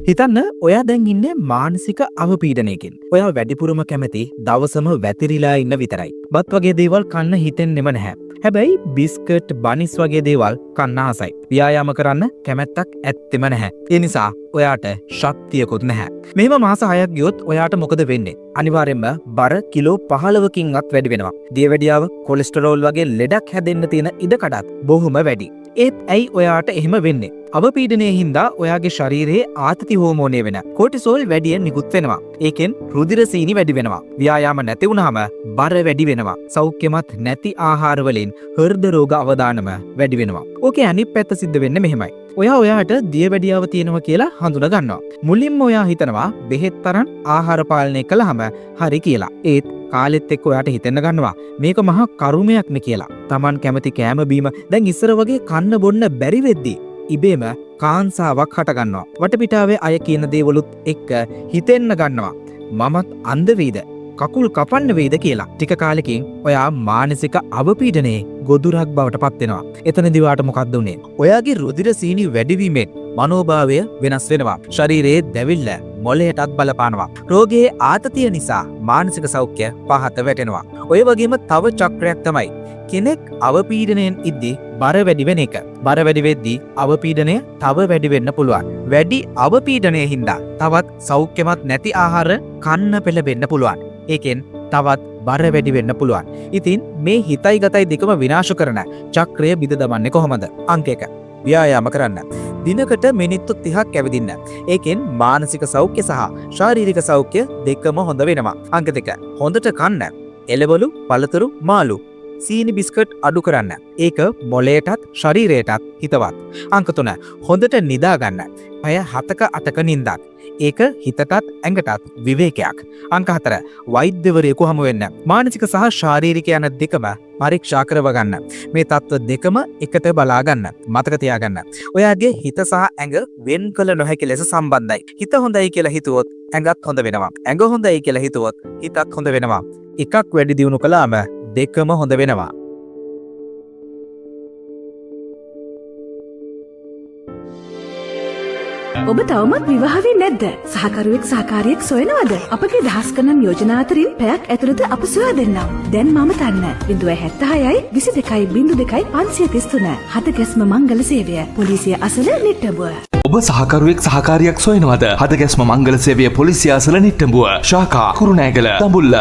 හිතන්න, ඔයා දැන් ඉන්නේ මානසික අවපීඩනයකින්. ඔයා වැඩිපුරම කැමති දවසම වැතිරිලා ඉන්න විතරයි. බත් වගේ දේවල් කන්න හිතෙන්නෙම නැහැ. හැබැයි බිස්කට්, බනිස් වගේ දේවල් කන්න ආසයි. ව්‍යායාම කරන්න කැමැත්තක් ඇත්තෙම නැහැ. ඒ නිසා ඔයාට ශක්තියකුත් නැහැ. මෙහෙම මාස 6ක් ගියොත් ඔයාට මොකද වෙන්නේ? අනිවාර්යෙන්ම බර කිලෝ 15කින්වත් වැඩි වෙනවා. දියවැඩියාව, කොලෙස්ටරෝල් වගේ ලෙඩක් හැදෙන්න තියෙන ඉඩකඩත් බොහොම වැඩි. ඒත් ඇයි ඔයාට එහෙම වෙන්නේ? අවපීඩනය හින්දා ඔයාගේ ශරීරයේ ආතති හෝමෝනය වෙන කෝටිසෝල් වැඩියෙන් නිකුත් වෙනවා. ඒකෙන් රුධිර සීනි වැඩි වෙනවා. ව්‍යායාම නැති වුනහම බර වැඩි වෙනවා. සෞඛ්‍යමත් නැති ආහාර වලින් හෘද රෝග අවදානම වැඩි වෙනවා. ඕකේ අනිත් පැත්ත සිද්ධ වෙන්නේ මෙහෙමයි. ඔයා ඔයාට දියවැඩියාව තියෙනවා කියලා හඳුනා ගන්නවා. මුලින්ම ඔයා හිතනවා බෙහෙත් අරන් ආහාර පාලනය කළාම හරි කියලා. ඒත් කාලෙත් එක්ක ඔයාට හිතෙන්න ගන්නවා මේක මහා කරුමයක් නේ කියලා. තමන් කැමති කෑම බීම දැන් ඉස්සර වගේ කන්න බොන්න බැරි වෙද්දී ඉබේම කාංසාවක් හටගන්නවා. වටපිටාවේ අය කියන දේවලුත් එක්ක හිතෙන්න ගන්නවා, මමත් අන්ධ වෙයිද, කකුල් කපන්න වෙයිද කියලා. ටික කාලෙකින් ඔයා මානසික අවපීඩනයේ ගොදුරක් බවට පත් වෙනවා. එතනදි ඔයාට මොකද්ද උනේ? ඔයාගේ රුධිර සීනි වැඩිවීමෙන් මනෝභාවය වෙනස් වෙනවා. ශරීරයේ දැවිල්ල මොළයටත් බලපානවා. රෝගයේ ආතතිය නිසා මානසික සෞඛ්‍ය පහත වැටෙනවා. ඔය වගේම තව චක්‍රයක් තමයි කෙනෙක් අවපීඩනයෙන් ඉද්දි බර වැඩි වෙන එක. බර වැඩි වෙද්දි අවපීඩනය තව වැඩි වෙන්න පුළුවන්. වැඩි අවපීඩනය හින්දා තවත් සෞඛ්‍යමත් නැති ආහාර කන්න පෙළඹෙන්න පුළුවන්. ඒකෙන් තවත් බර වැඩි වෙන්න පුළුවන්. ඉතින් මේ හිතයි ගතයි දෙකම විනාශ කරන චක්‍රය බිඳ දමන්නේ කොහොමද? අංක 1. ව්‍යායාම කරන්න. දිනකට මිනිත්තු 30ක් ඇවිදින්න. ඒකෙන් මානසික සෞඛ්‍ය සහ ශාරීරික සෞඛ්‍ය දෙකම හොඳ වෙනවා. අංක 2. හොඳට කන්න. එළවලු, පළතුරු, මාළු, සීනි, බිස්කට් අඩු කරන්න. ඒක මොළයටත් ශරීරයටත් හිතවත්. අංක 3. හොඳට නිදා ගන්න. පැය 7ක 8ක නින්දක්. ඒක හිතටත් ඇඟටත් විවේකයක්. අංක 4. වෛද්‍යවරයෙකු හමු වෙන්න. මානසික සහ ශාරීරික යන දෙකම පරීක්ෂා කරව ගන්න. මේ තත්ත්ව දෙකම එකට බලා ගන්න. මතක තියාගන්න. ඔයාගේ හිත සහ ඇඟ වෙන් කළ නොහැකි ලෙස සම්බන්ධයි. හිත හොඳයි කියලා හිතුවොත් ඇඟත් හොඳ වෙනවා. ඇඟ හොඳයි කියලා හිතුවොත් හිතත් හොඳ වෙනවා. එකක් වැඩි දියුණු කළාම දෙකම හොඳ වෙනවා. ඔබ තවමත් විවාහ වී නැද්ද? සහකරුවෙක්, සහකාරියෙක් සොයනවද? අපගේ දහස් ගණන් යෝජනා අතරින් පැයක් ඇතුළත අප සොයා දෙන්නම්. දැන් මම තන්න 076 22 02 533. හදගැස්ම මංගල සේවය. පොලිසිය අසල, නිට්ටඹුව. ඔබ සහකරුවෙක්, සහකාරියක් සොයනවද? හදගැස්ම මංගල සේවය, පොලිසිය අසල, නිට්ටඹුව. ශාඛා කුරුණෑගල, දඹුල්ල.